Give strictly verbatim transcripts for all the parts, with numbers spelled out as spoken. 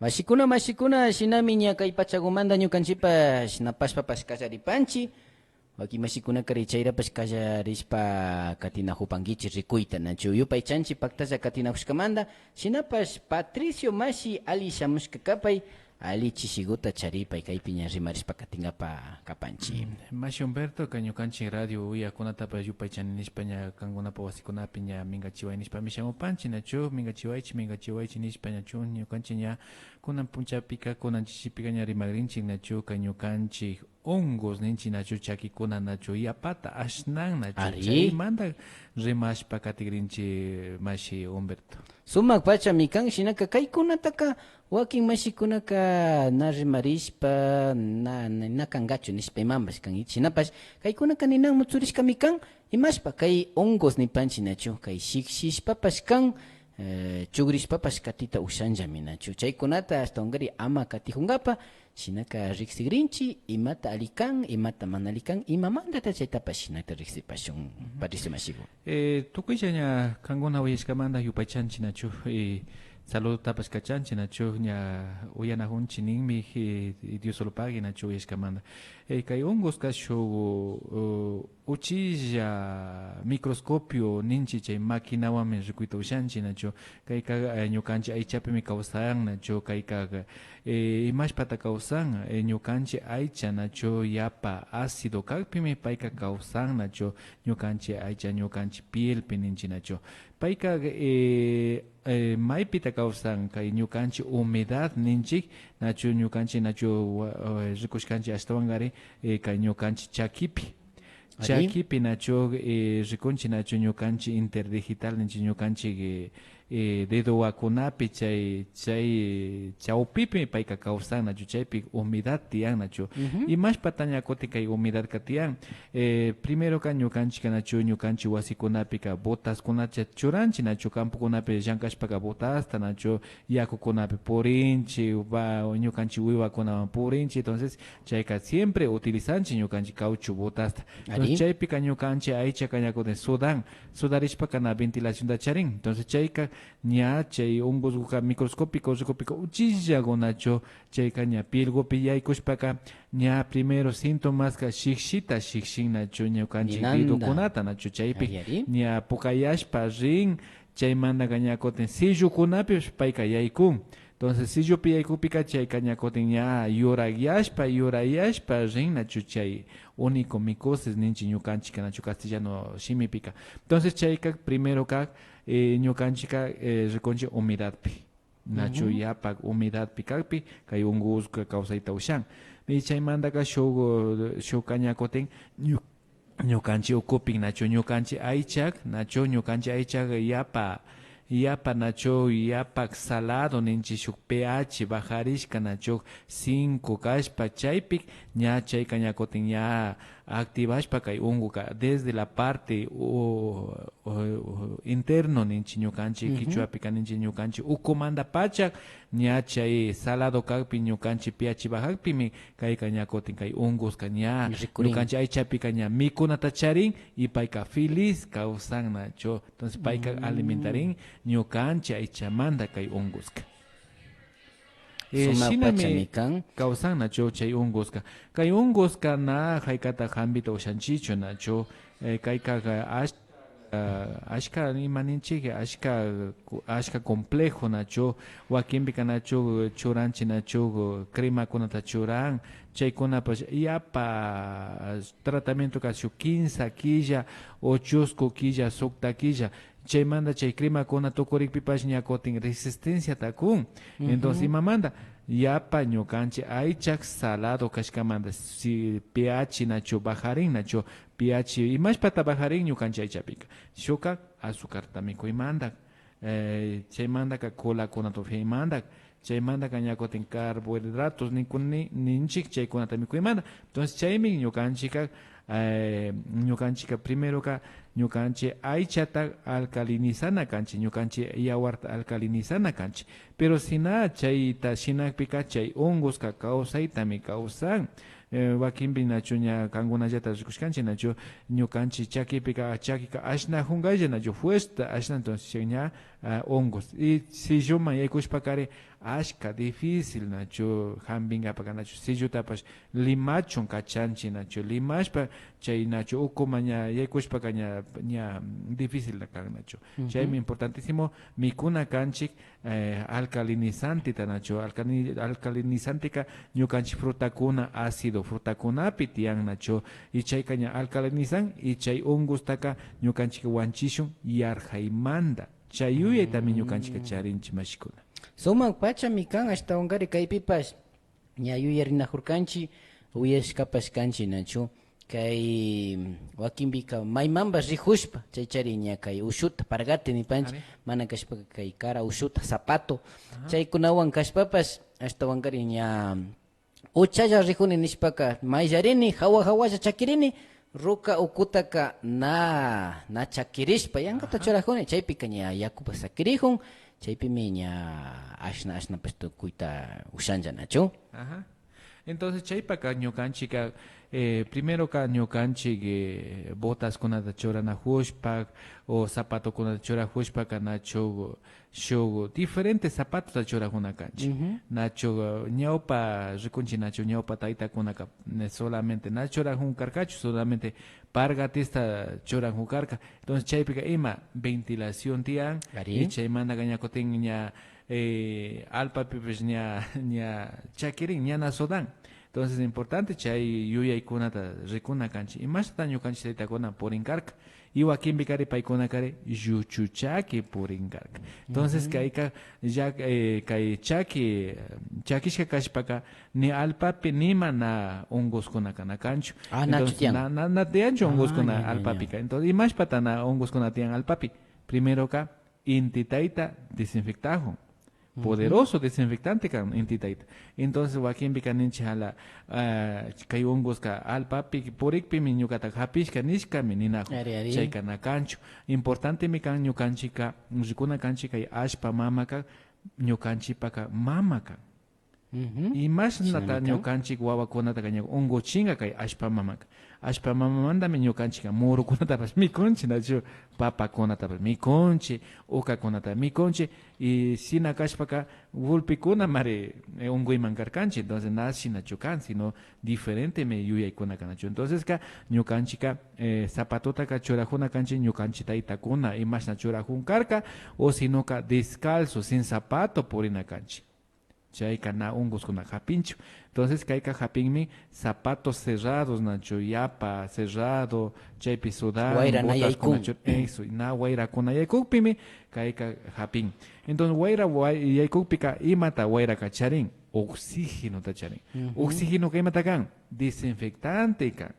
Mashikuna, mashikuna, shinami ña kay pachagumanta ñukanchipash napashpapash kallaripanchi. Wakin mashikunakari chayrapash kallarishpa katinajupankichi rikuyta, nachu? Yupaychanchi paktalla katinajushkamanta, shinapash Patricio mashi ali shamushka kapay, ali chishiguta charipay, kaypi ña rimarishpa katingapa kapanchi. Mm, mashi Humberto, ka ñukanchi radio uyakunatapash yupaychani nishpa ña kankunapa wasikunapi ña mingachiway nishpami shamupanchi, nachu? Mingachiwaychi, mingachiwaychi nishpa, nachu? Ñukanchi ña kunan punchapika, kunan chishipika ña rimagrinchi, nachu? Ka ñukanchi hongos ninchi, nachu? Chakikuna, nachu? Yapata ashnan, nachu? Ari. Chaymanta rimashpa katigrinchi, mashi Humberto. Sumak pachami kan, shinaka kaykunataka wakin mashikunaka na rimarishpa, na, na, na kangachu nishpa imanpash kan. Shinapash kaykunaka ninan mutsurishkami kan, imashpa kay hongos nipanchi, nachu? Kay shikshishpapash kan, eh, chugrishpapash katita ushanllami, nachu? Chaykunata ashtawankari ama katijungapa, shinaka riksigrinchi, imata ali kan, imata mana ali kan, imamantata chaytapash shinata riksipashun, Patricio mashigu. Eh, tukuylla ña kankuna uyashkamanta yupaychanchi, nachu? Eh, saludotapash kachanchi, nachu? Ña uyanajunchi ninmi, eh, Dios solo pagui, nachu? Uyashkamanta. Eh, kay hongoska shuk, uh, uchilla microscopio ninchi, chay maquinawanmi rikuyta ushanchi, nachu? Kayka, eh, ñukanchi aychapimi kawsan, nachu? Kayka, eh, imashpata kawsan, eh, ñukanchi aycha, nachu? Yapa ácido kakpimi payka kawsan, nachu? Ñukanchi aycha, ñukanchi pielpi ninchi, nachu? Payka, eh, eh, maypita kawsan, kay ñukanchi humedad ninchi, nachu? Ñukanchi, nachu? Wa-, eh, rikushkanchi ashtawankari, eh, kay ñukanchi chakipi. Ari. Chakipi, nachu? Eh, rikunchi, nachu? Ñukanchi interdigital ninchi, ñukanchi, eh, eh, dedowakunapi chay, chay chawpipi payka kawsan, nachu? Chaypi humedad tiyan, nachu? Imashpata ña kutin kay humedadka tiyan? Eh, primeroka ñukanchika, nachu? Ñukanchi wasikunapika botaskunata churanchi, nachu? Campokunapi llankashpaka botasta, nachu? Yakukunapi purinchi, va-, ñukanchi wiwakunawan purinchi, entonces chayka siempre utilizanchi ñukanchi caucho botasta. Entonces, ari, chaypika ñukanchi aychaka ña kutin sudan, sudarishpaka na ventilacionta charin. Entonces, chayka ña chay hongosguka microscópico rikukpika uchillagunachu, chayka ña pielgupi yaykushpaka ña primero síntomaska shikshita shikshin, nachu? Ñukanchi ninanta dedokunata, nachu? Chaypi, ari, ari, ña pukayashpa rin, chaymantaka ña kutin sellokunapipish payka yaykun. Entonces, sellopi yaykukpika chayka ña kutin ña yurakyashpa, yurayashpa rin, nachu? Chay onicomicosis ninchi ñukanchika, nachu? Castellano shimipika. Entonces, chayka primeroka, eh, ñukanchika, eh, rikunchi humedadpi, nachu? Yapak humedadpi kakpi kay hongosguka kawsayta ushan. Y chaymantaka shuk, shukka ña kutin ñu-, ñukanchi ukupi, nachu? Ñukanchi aychak, nachu? Ñukanchi aychak yapa, yapa, nachu? Yapak salado ninchi, shuk pH bajarishka, nachu? Cinco kashpa, chaypi ña chayka ña kutin ña activashpa kay hongoka desde la parte, o, o, o, interno ninchi ñukanchi kichwapika, ninchi ñukanchi ukumanta pachak, ña chay salado kakpi, ñukanchi pH bajakpimi kayka ña kutin kay hongosguka ña rikurin, ñukanchi aychapika ña mikunata charin y payka feliz kawsan, nachu? Entonces, payka alimentarin ñukanchi aychamanta kay hongosguka. Eh, sumak shinami pachami kan. Kawsan, nachu? Chay hongosguka, kay hongosguka na jaykata jampita ushanchichu, nachu? Eh, kayka, ash-, ah, ashka, ima ninchik, ashka, ashka complejo, nachu? Wakinpika, nachu? Churanchi, nachu? Cremakunata churan, chaykunapash yapa tratamientoka shuk kinsa killa o chusku killa, sukta killa. Chaymanta chay cremakuna tukurikpipash ña kutin resistenciata kun. Entonces, imamanta? Yapa ñukanchi aychak salado kashkamanta, si pH nachu bajarin, nachu? pH imashpata bajarin ñukanchi aychapika? Shukka azucarta mikuymanta, eh, chaymantaka colakunata upyaymanta, chaymantaka ña kutin carbohidratos niku-, ni-, ninchik, chaykunata mikuymanta. Entonces, chaymi ñukanchika, eh, ñukanchika primeroka ñukanchi aychata alcalinizana kanchi, ñukanchi yawarta alcalinizana kanchi. Pero sina chayta shinakpika chay hongoska kawsaytami kawsan. Eh, wakinpi nachu ña kankunallata rikushkanchik nachu, ñukanchik chakipika, chakika ashna junkaylla nachu, fuerza ashna, entonces chay ña, ah, hongos. Y silloman yaykushpakari ashka difícil nachu, jampinkapaka nachu, sillotapash limachun kachanchik nachu, limashpa chay nachu ukuman ña yaykushpaka ña, ña dificilta kan nachu. Chaymi importantísimo mikuna kanchik, eh, alcalinizanteta nachu, alcali-, alcalinizanteka ñukanchik frutakuna, ácido frutakunapi tiyan nachu, y chayka ña alcalinizan, y chay hongostaka ñukanchik wanchishun yarjaymanta. Chay yuyaytami ñukanchikka charinchik, mashikuna. Sumak pachami kan, ashtawankari kaypipash ña yuyarinajurkanchik, uyashkapash kanchik nachu. Kay wakinpika maymanpash rijushpa, chaychari ña kay ushuta, pargate nipanchik, mana kashpaka kay kara ushuta, zapato, chaykunawan kashpapash, ashtawankari ña uchalla rijuni nishpaka, mayllarini, jawa jawalla chakirini, ruka ukutaka na, na chakirishpa, yankata churajuni, chaypika ña yakupash sakirijun, chaypimi ña ashna, ashnapash tukuyta ushanlla nachu. Entonces, chaypaka ñukanchikka, eh, primeroka ñukanchik, eh, botaskunata churanajushpa o zapatokunata churajushpaka nachu shuk diferente zapatota churajuna kanchik. Nachu, eh, ñawpa rikunchik nachu ñawpa taytakunaka, eh, solamente na churajun karkachu, solamente pargatesta churajun karka. Entonces, chaypika ima ventilación tiyan, y chaymantaka ña kutin ña, eh, allpapipash ña, ña chakirin, ña na sudan. Entonces, importante chay yuyaykunata rikuna kanchik. Imashnata ñukanchik taytakuna purin karka. Y wakinpikari paykunakari lluchu chaki purin karka. Entonces, kayka, lla-, eh, kay chaki, chakishka kashpaka, ni allpapi nima na hongoskunaka na kanchu. Entonces, na, na, na tiyanchu hongoskuna allpapika. Entonces, imashpata na hongoskuna tiyan allpapi? Primeroka, inti tayta desinfectajun. Poderoso desinfectante kan inti tayta. Entonces, wakinpika ninchik jala, ah, kay hongoska allpapi purikpimi ñukata japishka nishkami ninajun. Chayka na kanchu. Importantemi kan ñukanchikka rikuna kanchik kay allpa mamaka ñukanchikpaka mama kan. Imashnata ñukanchik wawakunataka ña hongochinka kay allpa mamaka. Allpa mamamantami ñukanchikka murukunatapash mikunchik, nachu? Papakunatapash mikunchik, ukakunata mikunchik, y shina kashpaka gulpikunamari, eh, hongoyman karkanchik. Entonces, na shinachu kan, sino diferentemi yuyaykuna kanachu. Entonceska, ñukanchikka, eh, zapatotaka churajuna kanchik, ñukanchik taytakuna imashna churajun karka, o sinoka descalzo, sin zapato purina kanchik. Chayka na hongoskuna japinchu. Entonces, kayka japinmi zapatos cerrados, nachu, yapa cerrado, chaypi sudán, botaskuna chur-, eso, na wayrakuna yaykukpimi kayka japin. Entonces, wayra way-, yaykukpika imata wayraka charin? Oxígenota charin. Oxígenoka imata kan? Desinfectante kan.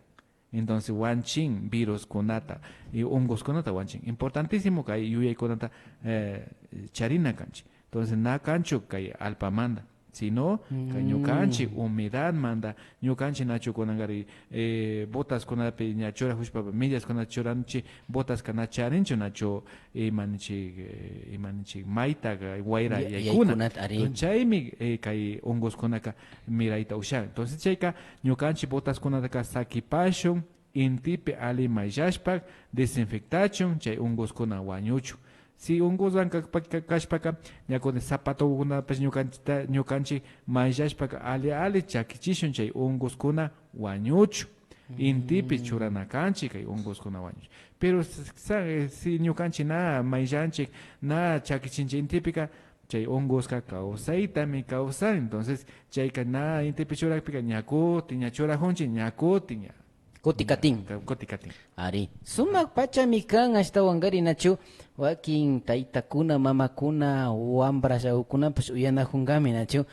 Entonces, wanchin viruskunata y hongoskunata wanchin. Importantísimo kay yuyaykunata, eh, charina kanchik. Entonces, na kanchu kay allpamanta, sino kay ñukanchik humedadmanta, ñukanchik nachu kunankari, eh, botaskunapi ña churajushpa, mediaskunata churanchik, botaska na charinchu nachu, imanichik, eh, imanichik mayta wayra yaykuna. Entonces, chaymi, eh, kay hongoskunaka mirayta ushan. Entonces, chayka ñukanchik botaskunataka sakipashun, intipi ali mayllashpa desinfectachun, chay hongoskuna wañuchun. Si hongoswan kakpa-, ka-, kashpaka, ña kutin zapatokunapash ñukanchikta, ñukanchik mayllashpaka ali ali chakichishun chay hongoskuna wañuchun. Intipi churana kanchik kay hongoskuna wañuchun. Pero s-, sa-, si ñukanchik na mayllanchik, na chakichinchik intipika, chay hongoska kawsaytami kawsan. Entonces, chayka na intipi churakpika ña kutin ña churajunchik, ña kutin ña. Kuti katin. Ña, ka-, kuti katin. Ari. Sumak pachami kan ashtawankari nachu. Wakin taytakuna, mamakuna, wambrallakunapash uyanajunkami nachu.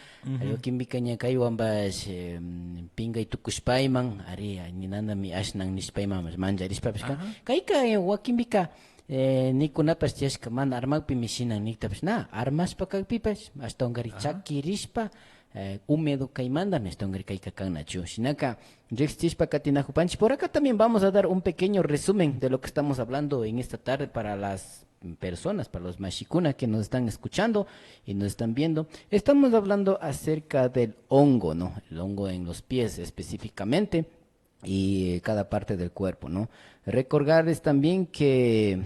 Wakinpika ña kaywanpash, em, pinkay tukushpayman, ari, ninanami ashnan nishpayman manllarishpapash kan. Kayka, eh, wakinpika Eh, nikunapash tiyashka mana armakpimi shinan niktapash na, armashpa kakpipash ashtawankari chakirishpa, eh, húmedo kaymantami ashtawankari kayka kan nachu. Shinaka riksichishpa katinakupanchik. Por acá también vamos a dar un pequeño resumen de lo que estamos hablando en esta tarde para las personas, para los mashikuna que nos están escuchando y nos están viendo. Estamos hablando acerca del hongo, ¿no? El hongo en los pies específicamente y cada parte del cuerpo, ¿no? Recordarles también que,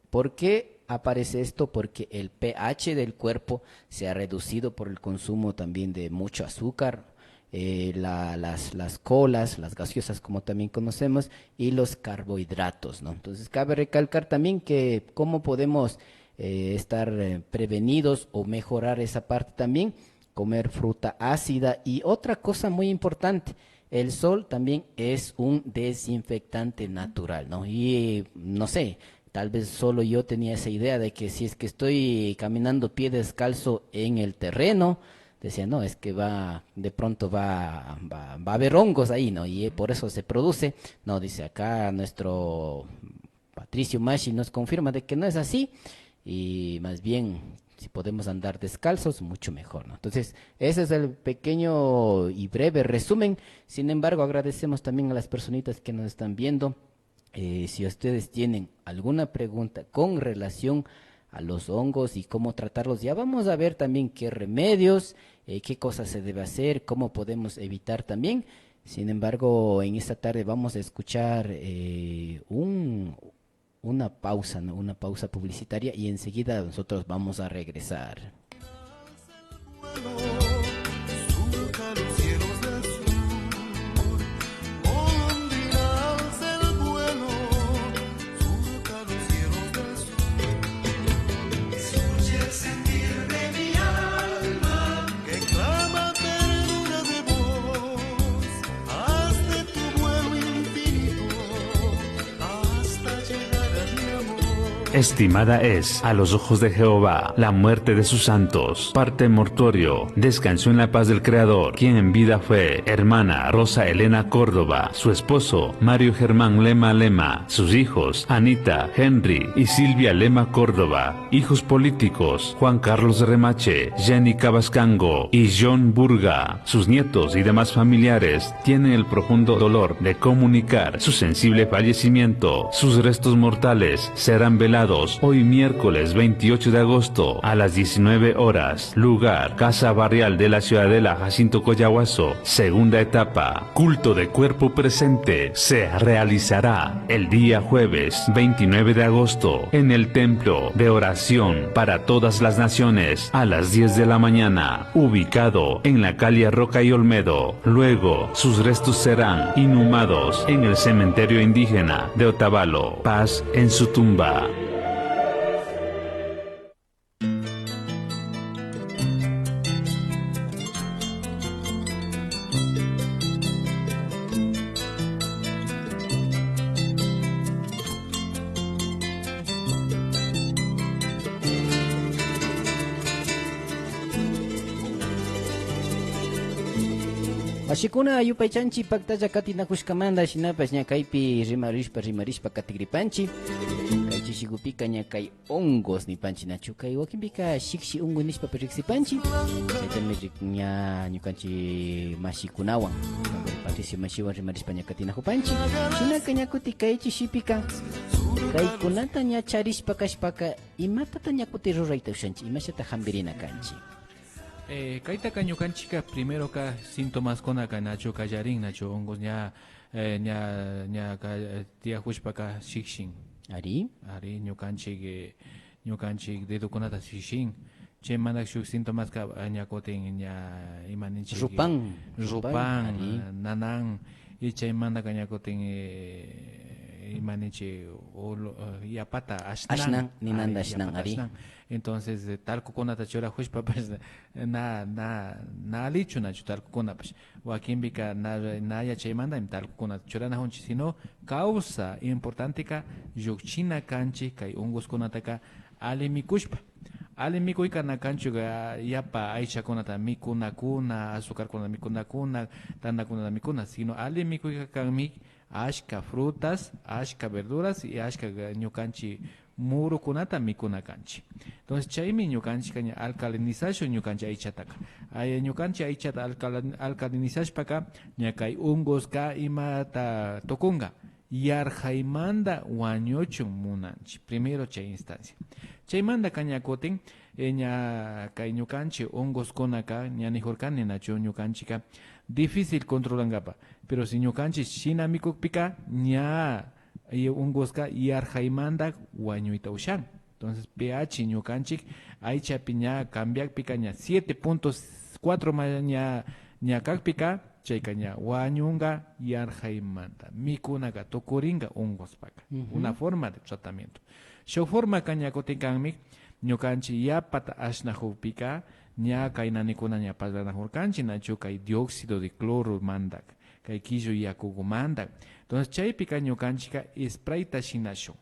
¿por qué aparece esto? Porque el pH del cuerpo se ha reducido por el consumo también de mucho azúcar, eh, la- las, las colas, las gaseosas como también conocemos, y los carbohidratos, ¿no? Entonces cabe recalcar también que cómo podemos eh, estar eh, prevenidos o mejorar esa parte también, comer fruta ácida. Y otra cosa muy importante, el sol también es un desinfectante natural, ¿no? Y eh, no sé, tal vez solo yo tenía esa idea de que si es que estoy caminando pie descalzo en el terreno, decía, no, es que va, de pronto va, va, va a haber hongos ahí, ¿no? Y eh, por eso se produce. No, dice acá nuestro Patricio Mashi nos confirma de que no es así y más bien si podemos andar descalzos, mucho mejor, ¿no? Entonces, ese es el pequeño y breve resumen. Sin embargo, agradecemos también a las personitas que nos están viendo. Eh, si ustedes tienen alguna pregunta con relación a los hongos y cómo tratarlos, ya vamos a ver también qué remedios, eh, qué cosas se debe hacer, cómo podemos evitar también. Sin embargo, en esta tarde vamos a escuchar eh, un, una pausa, ¿no? Una pausa publicitaria y enseguida nosotros vamos a regresar. Estimada es, a los ojos de Jehová, la muerte de sus santos, parte mortuorio. Descansó en la paz del Creador, quien en vida fue hermana Rosa Elena Córdoba, su esposo Mario Germán Lema Lema, sus hijos Anita, Henry y Silvia Lema Córdoba, hijos políticos Juan Carlos Remache, Jenny Cabascango y John Burga. Sus nietos y demás familiares tienen el profundo dolor de comunicar su sensible fallecimiento. Sus restos mortales serán velados hoy miércoles veintiocho de agosto a las diecinueve horas. Lugar, Casa Barrial de la Ciudadela Jacinto Collahuaso, segunda etapa. Culto de cuerpo presente se realizará el día jueves veintinueve de agosto en el Templo de Oración para Todas las Naciones a las diez de la mañana, ubicado en la calle Roca y Olmedo. Luego, sus restos serán inhumados en el cementerio indígena de Otavalo. Paz en su tumba. Mashikuna, yupaychanchik paktalla katinakushkamanta, shinapash ña kaypi rimarishpa, rimarishpa katigripanchik. Kay chishigupika ña kay hongos nipanchik, nachu? Kay wakinpika shikshi hongo nishpapash riksipanchik. Chaytami rik-, ña ñukanchik mashikunawan, Patricio mashiwan rimarishpa ña katinakupanchik. Shinaka ña kutin kay chishipika kaykunata ña charishpa kashpaka, imatata ña kutin rurayta ushanchik, imashata hampirina kanchik. Eh, kaytaka ñukanchikka primeroka síntomaskunaka nachu kallarin, nachu hongos ña, eh, ña, ña ka-, eh, tiyakushpaka shikshin. Ari. Ari, ñukanchik, eh, ñukanchik dedokunata shikshin. Chaymanta shuk síntomaska, ah, ña kutin ña ima ninchik, rupan, rupan, rupan, ari, ah, nanan, y chaymantaka ña kutin, eh, ima ninchik, olo-, eh, yapata ashnan. Ashnan, ninanta, ari, ashnan, yapata ari. Ashnan. Entonces, eh, talcokunata churakushpapash na, na, na allichu nachu talcokunapash. Wakinpika na, na yachaymantami talcokunata churanakunchik, sino causa importanteka llukchina kanchik kay hongoskunataka alli mikushpa. Alli mikuyka na kanchu, ah, yapa aychakunata mikunakuna, azucarkunata mikunakuna, tantakunata mikuna, sino alli mikuyka kanmi ashka frutas, ashka verduras y ashka ga-, ñukanchik murukunata mikuna kanchik. Entonces, chaymi ñukanchikka ña alcalinizashun ñukanchik aychataka. Ay, ñukanchik aychata alcalin-, alcalinizashpaka, ña kay hongoska imata tukunka, yarqaymanta wañuchun munanchik. Primero chay instancia. Chaymantaka ña kutin, eh, ña kay ñukanchik hongoskunaka, ña nijurkani nachu ñukanchikka difícil controlankapak. Pero si ñukanchik shina mikukpika, ña y hongoska yarqaymanta wañuyta ushan. Entonces, pH ñukanchik aychapi ña cambiakpika ña siete punto cuatro ma-, ña, ña kakpika, chayka ña wañunka yarqaymanta. Mikunaka tukurinka hongospaka. Una forma de tratamiento. Shuk formaka ña kutin kanmi, ñukanchik yapata ashnakukpika, ña kay nanikuna ña parlanakurkanchik, nachu kay dióxido de cloromanta, kay killu yakukumanta. Entonces, chaypika ñukanchikka sprayta shinashun.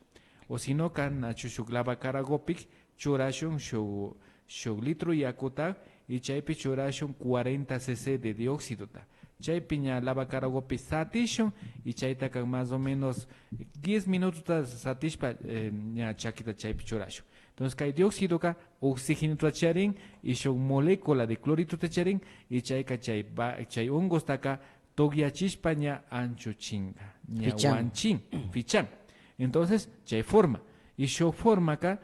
O sinoka, nachu shuk lavacaragopi churashun shuk, shuk litro yakuta y chaypi churashun cuarenta C C de dióxidota. Chaypi ña lavacaragopi satishun y chaytaka más o menos diez minutota satishpa, eh, ña chakita chaypi churashun. Entonces, kay dióxidoka oxigenota charin y shuk molécula de cloritota charin y chayka chay ba-, chay hongostaka tukyachishpa ña anchuchinka, ña wanchin, fichan. Entonces, chay forma. Y shuk formaka,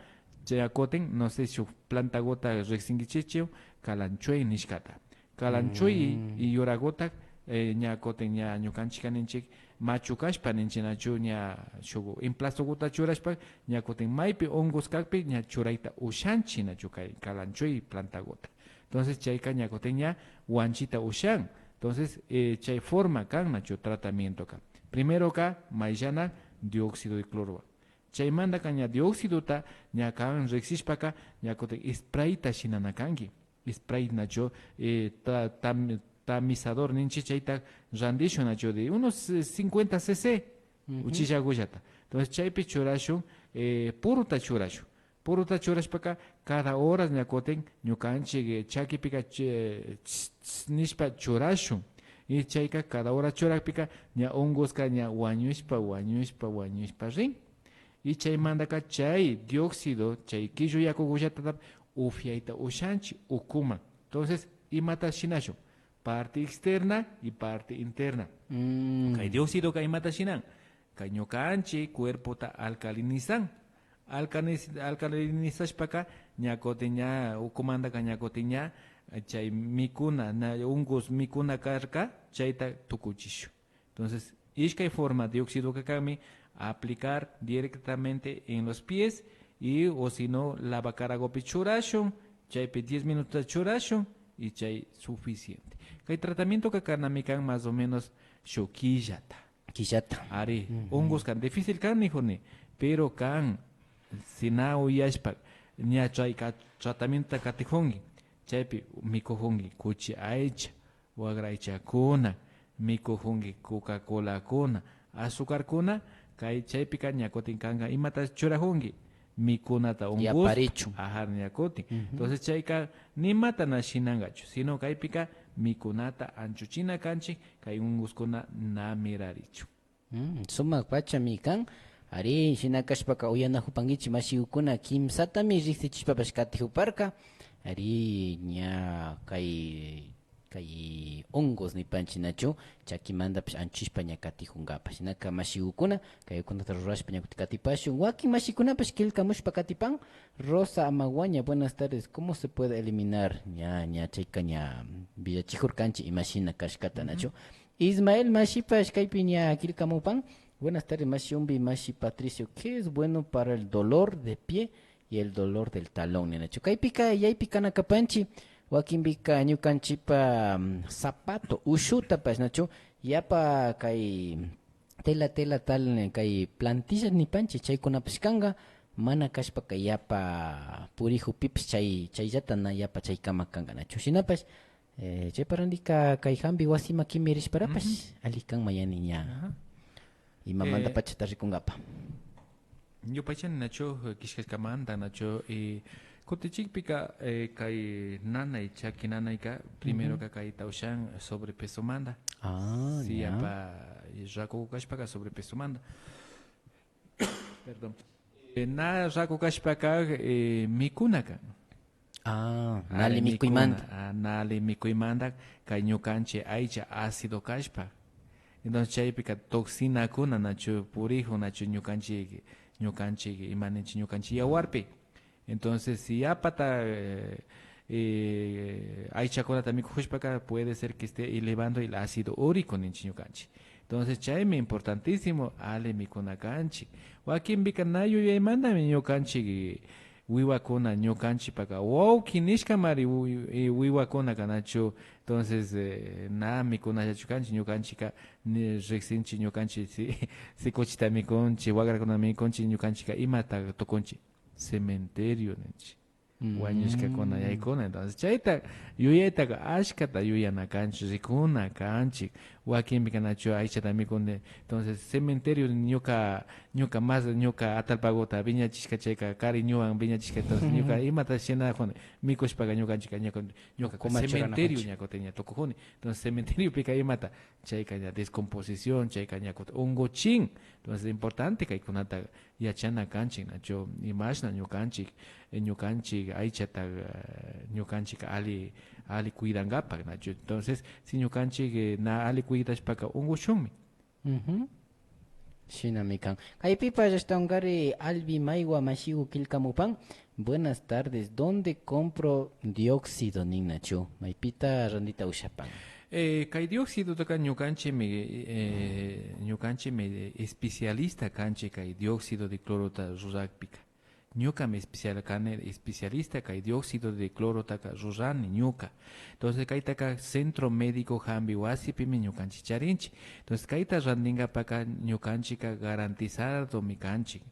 chay kutin, no sé, shuk plantagota riksinkichichu, kalanchuy nishkata. Kalanchuy y yuraguta, eh, ña kutin ña ñukanchikka ninchik, machukashpa ninchik nachu, ña shuk emplastoguta churashpa, ña kutin maypi hongos kakpi ña churayta ushanchik nachu kay kalanchuy plantaguta. Entonces, chayka ña kutin ña wanchita ushan. Entonces, eh, chay forma kan nachu tratamientoka. Primeroka, mayllana dióxido de cloro. Chaymantaka ña dióxidota ña kan riksishpaka, ña kutin sprayta shinana kanki. Spray nachu, eh, ta-, tam-, tamizador ninchik chayta randishun nachu de unos, eh, cincuenta C C uchillagullata. Entonces, chaypi churashun, eh, puruta churashun. Puruta churashpaka cada horas ña kutin ñukanchik, eh, chakipika ch-, ch-, ch-, nishpa churashun. Y chayka cada hora churakpika ña hongoska ña wañushpa, wañushpa, wañushpa rin. Y chaymantaka chay dióxido, chay killu yakugullata upyayta ushanchik ukuman. Entonces, imata shinashun? Parte externa y parte interna. Kay dióxidoka imata shinan? Kay ñukanchik cuerpota alcalinizan. Alcaliz-, alcalinizashpaka ña kutin ña ukumantaka ña kutin ña, eh, chay mikuna, na, hongos mikuna karka, chayta tukuchishun. Entonces, ishkay forma dióxidoka kanmi, aplicar directamente en los pies y, o si no, lavacaragopi churashun, chaypi diez minutos churashun y chay suficiente. Kay tratamientoka kanami kan más o menos shuk killata. Killata. Ari, hongos kan, difícil kan nijuni, pero kan, si na uyashpa, ña chayka tratamiento katijunki, chaypi mikujunki kuchi aycha, wagra aychakuna, mikujunki Coca-Colakuna, azucarkuna, kay chaypika ña kutin kanka imata churajunki, mikunata hongos. Yaparichun. Ajá, ña kutin. Entonces chayka nimata na shinankachu, sino kaypika mikunata anchuchina kanchik, kay hongoskuna na mirarichun. Mm, sumak pachami kan. Ari, shina kashpaka uyanajupankichik mashigukuna kimsatami riksichishpapash katijuparka. Ari, ña kay, kay hongos nipanchik nachu, chakimantapash anchushpa ña katijunkapak. Shinaka mashigukuna, kaykunata rurashpa ña kutin katipashun. Wakin mashikunapash killkamushpa katipan. Rosa Amaguaña, buenas tardes. ¿Cómo se puede eliminar? Ña, ña chayka ña willachijurkanchik imashina kashkata nachu. Ismael mashipash kaypi ña killkamupan. Buenas tardes, mashi Umbi, mashi Patricio. ¿Qué es bueno para el dolor de pie y el dolor del talón? Ninachu. Kaypika yaypi kana kapanchik, wakinpika ñukanchikpa, mm, zapato, ushutapash, nachu, yapa kay tela, tela tal, kay plantilla nipanchik, chaykunapash kanka, mana kashpaka yapa purijupipash chay, chayllata na yapa chaykama kanka, nachu. Shinapash, Eh, chaypa randika kay hampi wasi makimi rishparapash alli kanman yani ña. Ajá. Imamanta pachata rikunkapa. Yupaychani nachu, eh, killkashkamanta nachu, y kutichikpika, eh, kay nanay, chaki nanayka, primeroka kayta ushan sobrepesomanta. Ah, ya. Siyapa, eh, raku kashpaka sobrepesomanta. Perdón. Eh, na raku kashpaka, eh, mikuna kan. Ah, na alli mikuymanta. Mikuna, ah, na alli mikuymanta kay ñukanchik aycha ácido kashpa. Entonces chaypika toxinakuna nachu purikun nachu ñukanchik, ñukanchik, ima ninchik, ñukanchik yawarpi. Entonces si yapata, eh, eh, aychakunata mikukushpaka puede ser que esté elevando el ácido úrico ninchik ñukanchik. Entonces chaymi importantísimo alli mikuna kanchik. Wakinpika na yuyaymantami ñukanchik wiwakuna, ñukanchikpaka wawki nishkamari wi-, wiwakunaka nachu. Entonces, eh, na mikunallachu kanchik ñukanchikka, ni riksinchik ñukanchik si, sikuchita mikunchik, wakrakuna mikunchik, ñukanchikka imata tukunchik, cementerio ninchik. Wañushkakuna yaykuna. Entonces chayta yuyaytaka ashkata yuyana kanchik, rikuna kanchik. Wakinpika nachu aychata mikun. Entonces cementerio ñuka, ñuka mas, ñuka atallpaguta wiñachishka chayka kari ñuwan wiñachishka. Entonces ñuka imata shinakuni, mikushpaka ñukanchikka ñuka, ñuka cementerio ña kutin ña tukukuni. Entonces cementeriopika imata, chayka ña descomposición, chayka ña kutin unguchin. Entonces importante kaykunata yachana kanchik nachu, imashna ñukanchik, eh, ñukanchik aychata, eh, ñukanchik alli, alli cuidankapak nachu. Entonces si ñukanchik, eh, na alli cuidashpaka ungushunmi. Shinami kan. Kaypipash ashtawankari Albi Maywa mashigu killkamupan. Buenas tardes, ¿dónde compro dióxido? Nin nachu, maypita randita ushapan. Eh, kay dióxidotaka ñukanchikmi, eh, ñukanchikmi especialista kanchik kay dióxido de clorota rurakpika. Ñukami especial kani, especialista kay dióxido de clorotaka rurani ñuka. Entonces kaytaka centro médico hampi wasipimi ñukanchik charinchik. Entonces kayta randinkapaka ñukanchikka garantizadomi kanchik.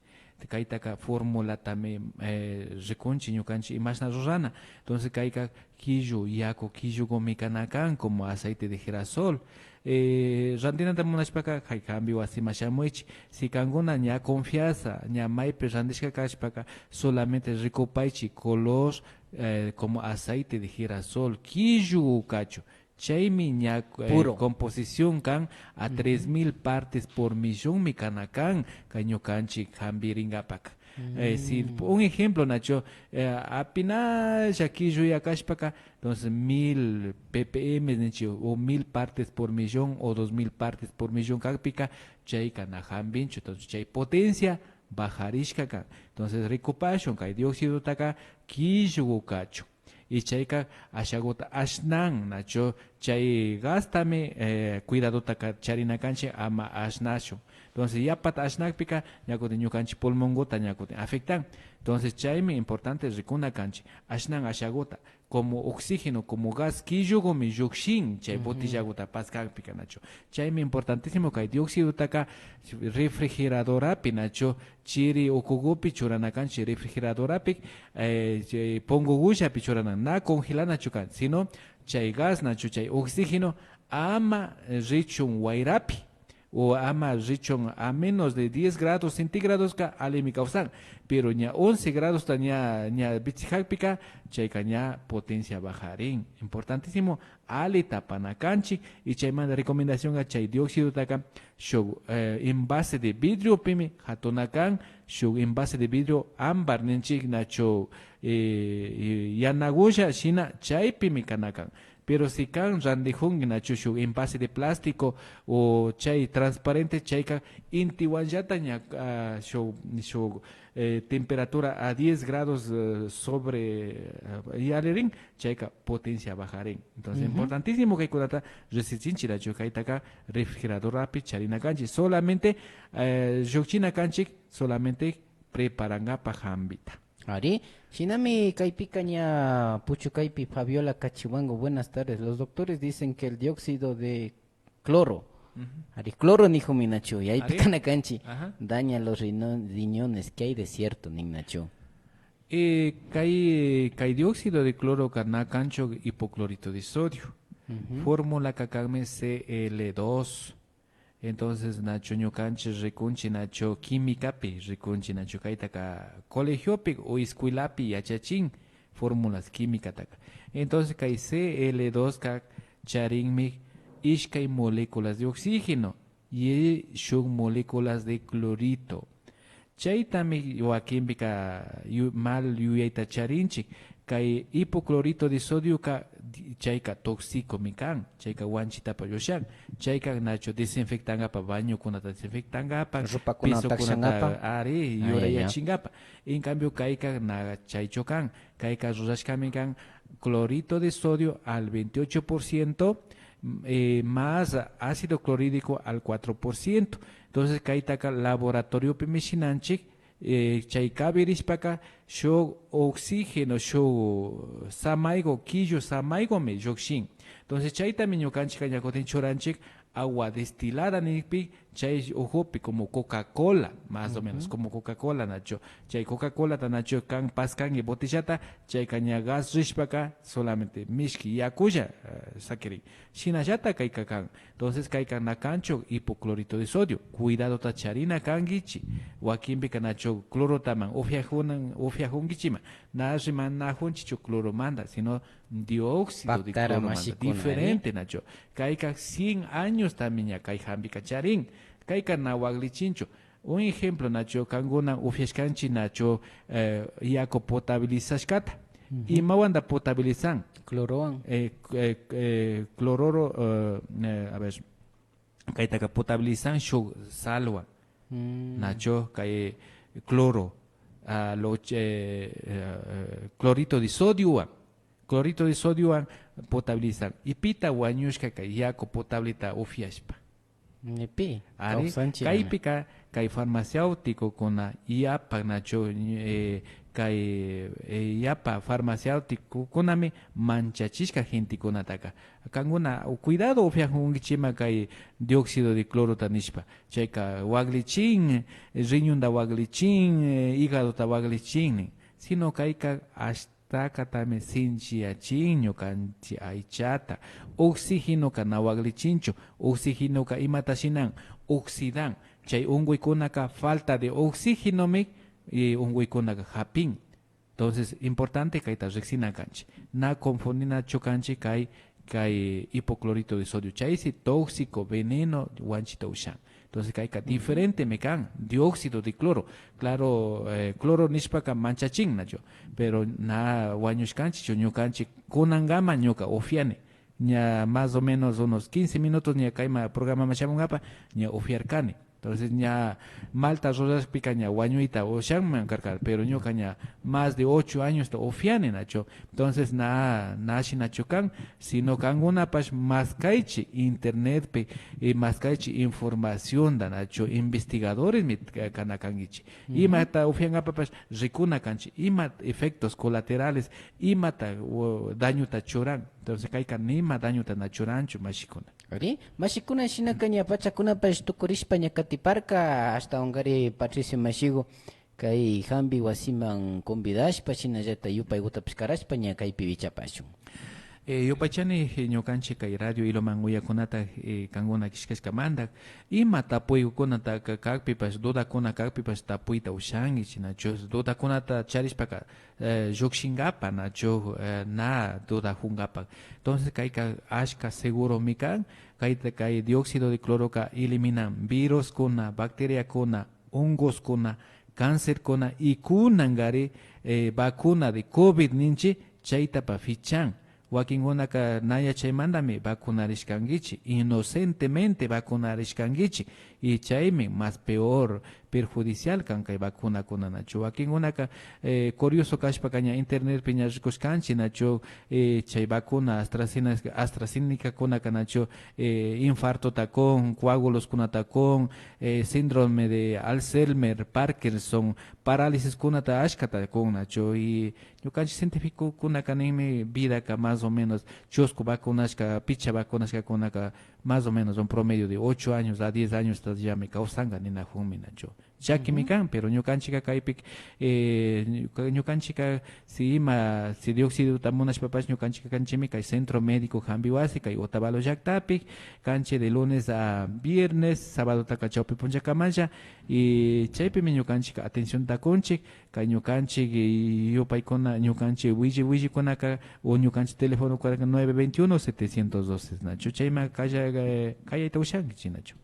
Kaytaka formulatami, eh, rikunchik ñukanchik imashna rurana. Entonces kayka killu, yaku killugumi kana kan, como aceite de girasol. Eh, randinata munashpaka kay hampi wasiman shamuychik. Si kankuna ña confiasa, ña maypi randishka kashpaka, solamente rikupaychik color, eh, como aceite de girasol, killugu kachun. Chaymi ña, eh, composición kan a tres mil partes por millonmi kana kan kay ñukanchik hampirinkapaka. Eh, si un ejemplo nachu, eh, apinalla killuya kashpaka, entonces mil P P M ninchik, o mil partes por millón o dos mil partes por millón kakpika, chayka na hampinchu. Entonces chay potencia bajarishka kan. Entonces rikupashun kay dióxidotaka killugu kachun. Y chayka ashaguta ashnan nachu, chay gastami, eh, cuidadotaka charina kanchik ama ashnashun. Entonces yapata ashnakpika ña kutin ñukanchik pulmonguta ña kutin afectan. Entonces chaymi importante rikuna kanchik. Ashnan ashaguta, como oxígeno, como gas killugumi llukshin chay botellaguta paskakpika nachu. Chaymi importantísimo kay dióxidotaka refrigeradorapi nachu, chiri ukugupi churana kanchik, refrigeradorapi, eh, chay pungugullapi churana, na congelanachu kan, sino chay gas nachu, chay oxígeno ama richun wayrapi o ama richun a menos de diez grados centígradoska allimi kawsan, pero ña once gradosta ña, ña vitsijakpika chayka ña potencia bajarin. Importantísimo alli tapana kanchik. Y chaymanta recomendacionka chay dióxidotaka shuk, eh, envase de vidriopimi jatuna kan, shuk envase de vidrio ámbar ninchik nachu, eh, yanagulla shina chaypimi kana kan. Pero si kan randijunki nachu shuk envase de plástico o chay transparente, chayka intiwanllata ña, ah, shuk, shuk, eh, temperatura a diez grados, eh, sobre, eh, yalirin, chayka potencia bajarin. Entonces importantísimo kaykunata riksichinchik nachu, kaytaka refrigeradorapi charina kanchik, solamente, eh, llukchina kanchik solamente preparankapak hampita. Ari, shinami kaypika ña puchukaypi Fabiola Cachihuango, buenas tardes. Los doctores dicen que el dióxido de cloro, ari, cloro nijumi nachu, yaypi kana kanchik, daña los rino-, riñones, ¿qué hay de cierto? Nin nachu. Eh, kay, kay dióxido de cloroka na kanchu hipoclorito de sodio. Formulaka kanmi C L dos. Entonces nachu ñukanchik rikunchik nachu químicapi, rikunchik nachu kaytaka colegiopi o escuelapi yachachin formulas químicataka. Entonces kay C L doska charinmi ishkay moléculas de oxígeno y shuk moléculas de clorito. Chaytami wakinpika yu-, mal yuyayta charinchik. Kay hipoclorito de sodioka di-, chayka tóxicomi kan, chayka wanchitapash ushan, chayka nachu desinfectankapak, bañokunata desinfectankapak, Ropakunata pisokunata takshankapak. Ari, Ah, ya, ya. yurayachinkapak. En cambio, kayka na chaychu kan, kayka rurashkami kan clorito de sodio al veintiocho por ciento, eh, más ácido clorhídrico al cuatro por ciento. Entonces, kaytaka laboratoriopi mishinanchik, eh, chay kabirishpaka shuk oxígeno, shuk samayku, killu samaykumi llukshin. Entonces, chaytami ñukanchikka ña kutin churanchik agua destilada nikpi, chay ukupi como Coca-Cola, más o menos, Ujú. como Coca-Cola, nachu. Chay Coca-Colata nachu kan paskanki botellata, chayka ña gas rishpaka solamente mishki yakulla, eh, sakirin. Shinallata kayka kan. Entonces, kayka na kanchu hipoclorito de sodio. Cuidadota charina kankichik. Wakinpika nachu clorotaman upiakunan, upiakunkichikman. Na rimanajunchikchu cloromanta, sino dióxido de Paktara cloromanta. mashikuna, Diferente, nachu. Kayka cien años también ña kay hampika charin. Kayka na waklichinchu. Un ejemplo, nachu, kankuna upiashkanchik, nachu, eh, yaku potabilizashkata. Ujú. Imawanta potabilizan? Clorowan. Eh, eh, eh, clororo, eh, eh, a ver, kaytaka potabilizan shuk salwa. Mm. Nachu, kay cloro, ah, lo, eh, eh, clorito de sodiowan. Clorito de sodiowan potabilizan. Y pita wañushka kay yaku potableta upiashpa? Ni pi, Ari, kawsanchik kaypika kay farmacéuticokuna yapa nachu, eh, kay, eh, yapa farmacéuticokunami manchachishka gentekunataka. Kankuna cuidado upiakunkichikman kay dióxido de clorota nishpa. Chayka waklichin, riñonta waklichin, eh, hígadota waklichin nin. Sino kayka ashtakatami sinchiyachin ñukanchik aychata. Oxigenoka na waklichinchu. Oxigenoka imata shinan? Oxidan. Chay unkuykunaka falta de oxigenomi, eh, unkuykunaka hapin. Entonces, importante kayta riksina kanchik. Na confundinachu kanchik kay, kay hipoclorito de sodio. Chaysi tóxico, veneno, wanchita ushan. Entonces, kayka Ujú. diferentemi kan, dióxido de cloro. Claro, eh, cloro nishpaka manchachin nachu. Pero na wañushkanchikchu, ñukanchik kunankaman ñuka upiani. Ña más o menos unos quince minutos ña kayma programaman shamunkapa ña upiarkani. Entonces, ña malta rurashpika ña wañuyta ushanman karka, pero ñuka ña más de ocho añosta upiani nachu. Entonces, na, na shinachu kan, sino kankunapash maskaychik internetpi, y maskaychik informacionta nachu, investigadoresmi ka-, kana kankichik. Ujú. Imata upiankapapash rikuna kanchik, ima efectos colaterales, imata, o, dañota churan. Entonces, kayka nima dañota na churanchu, mashikuna. Ari, mashikuna, shinaka ña pachakunapash tukurishpa ña katiparka, ashtawankari Patricio mashiku kay hampi wasiman convidashpa, shinallata yupaykutapash karashpa ña kaypi wichapashun. Eh, yupaychani, eh, ñukanchik kay radio Ilumán uyakunata, eh, kankuna killkashkamanta, ima tapuykunata ka-, kakpipash, dudakuna kakpipash tapuyta ushanki, shinachu dudakunata charishpaka, eh, llukshinkapa, nachu, eh, na dudakunkapak. Entonces, kayka ashka seguromi kan, kayta, kay dióxido de cloroka eliminan viruskuna, bacteriakuna, hongoskuna, cancerkuna y kunankari, eh, vacuna de covid ninchik, chaytapash fichan. Wakinkunaka na yachaymantami vacunarishkankichik, inocentemente vacunarishkankichik, y chaymi más peor perjudicial kan kay vacunakuna, nachu. Wakinkunaka, eh, curioso kashpaka ña internetpi ña rikushkanchik, nachu, eh, chay vacuna AstraZeneca, AstraZenecakunaka, nachu, eh, infartota kun, coaguloskunata kun, eh, síndrome de Alzheimer, Parkinson, paralisiskunata ashkata kun, nachu, y ñukanchik científicokunaka ninmi vidaka más o menos chusku vacunashka, pichka vacunashkakunaka más o menos un promedio de ocho años a diez añostallami kawsanka ninakunmi, nachu. Llakimi Ujú. kan, pero ñukanchikka kaypi, eh, ñuka-, ñukanchikka si ima, si dióxidota munashpapash ñukanchikka kanchikmi kay centro médico hampi wasi, kay Otavalo llaktapi, kanchik de lunes a viernes, sabadotaka chawpi punllakamalla, y chaypimi ñukanchikka atencionta kunchik. Kay ñukanchik, eh, yupaykuna, ñukanchik willi willikunaka o ñukanchik teléfonokunaka nueve veintiuno, setecientos doce, nachu? Chayman kalla, eh, kayayta ushankichik, nachu?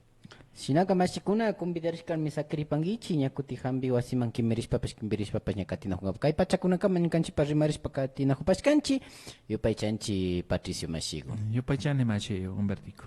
Shinaka mashikuna, convidarishkami sakiripankichi, ña kuti jambi wasiman kimirishpapash, kimbirishpapash ña katinajunkapa. Kay pachakunakama ñukanchipa rimarishpa katinajupashkanchi, yupaychanchi Patricio mashiku. Yupaychani mashi Humbertico.